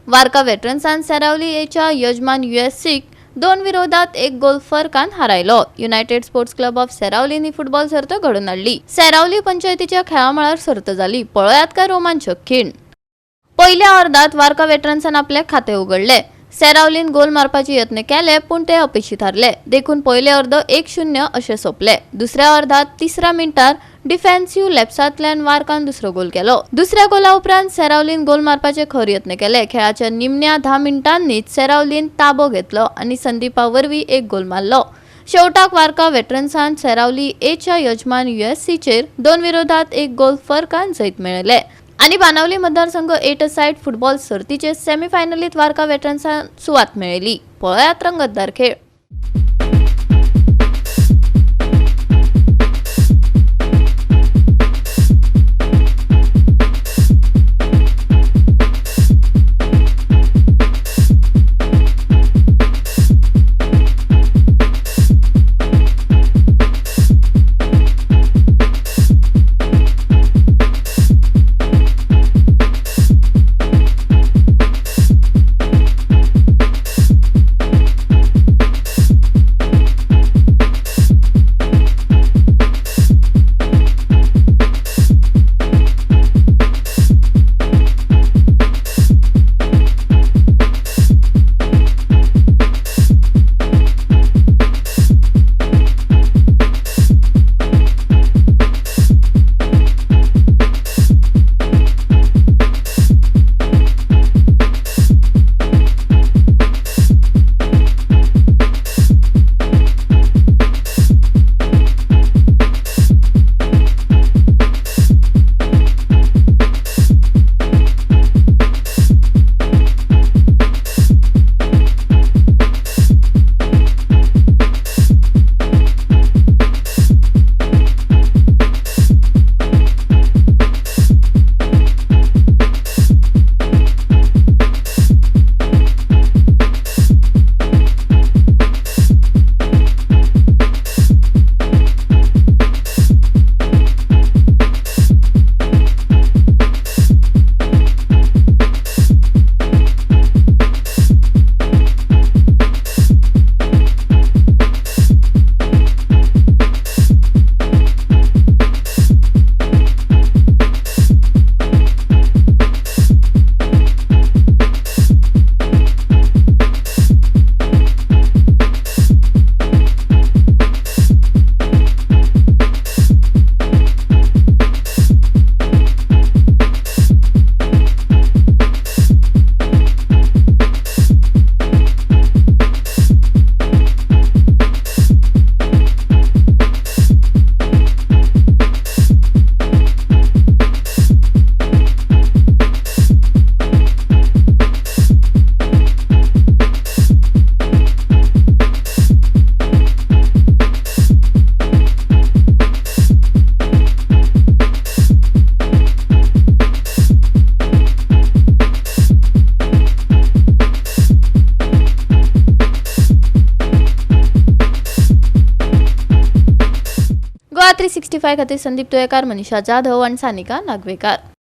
वार्का वेटरन्सान सेरावली एच्या यजमान युएससीक 2 विरोधात 1 गोल फरकान हारायलो. युनायटेड स्पोर्ट्स क्लब ऑफ सेरावलीन ही फुटबॉल सर्त घडोवन हाडली. सेरावली पंचायतीच्या खेळामळार सर्त जाली. पळयात काय रोमांचक खीण. पयल्या अर्दात वार्का वेटरन्सान आपले खाते उगडले. सेरावलीन गोल मारपाचे यत्न केले, पूण ते अपेशी थारले. देखून पयले अर्द 1-0 अशें सोंपले. दुसऱ्या अर्दात तिसऱ्या मिनटार डिफेन्सिव्ह लॅप्सांतल्यान वार्कान दुसरो गोल केलो. दुसऱ्या गोला उपरांत सेरावलीन गोल मारपाचे खर यत्न केले. खेळाच्या निमण्या 10 मिनटांनीच सेरावलीन ताबो घेतलो आनी संदीपा वरवीं एक गोल मारलो. शेवटाक वार्का वेटरन्सान सेरावली एच्या यजमान युएससीचेर 2 विरोधात 1 गोल फरकान जैत मेळयले आनी बाणावली मतदारसंघ एट अ सायड फुटबॉल सर्तीचे सेमीफायनलीत वार्का वेटरन्सान सुवात मेळयली. पळयात रंगतदार खेळ. गोवा 365 खातीर संदीप तुयेकार, मनीषा जाधव आनी सानिका नागवेकार.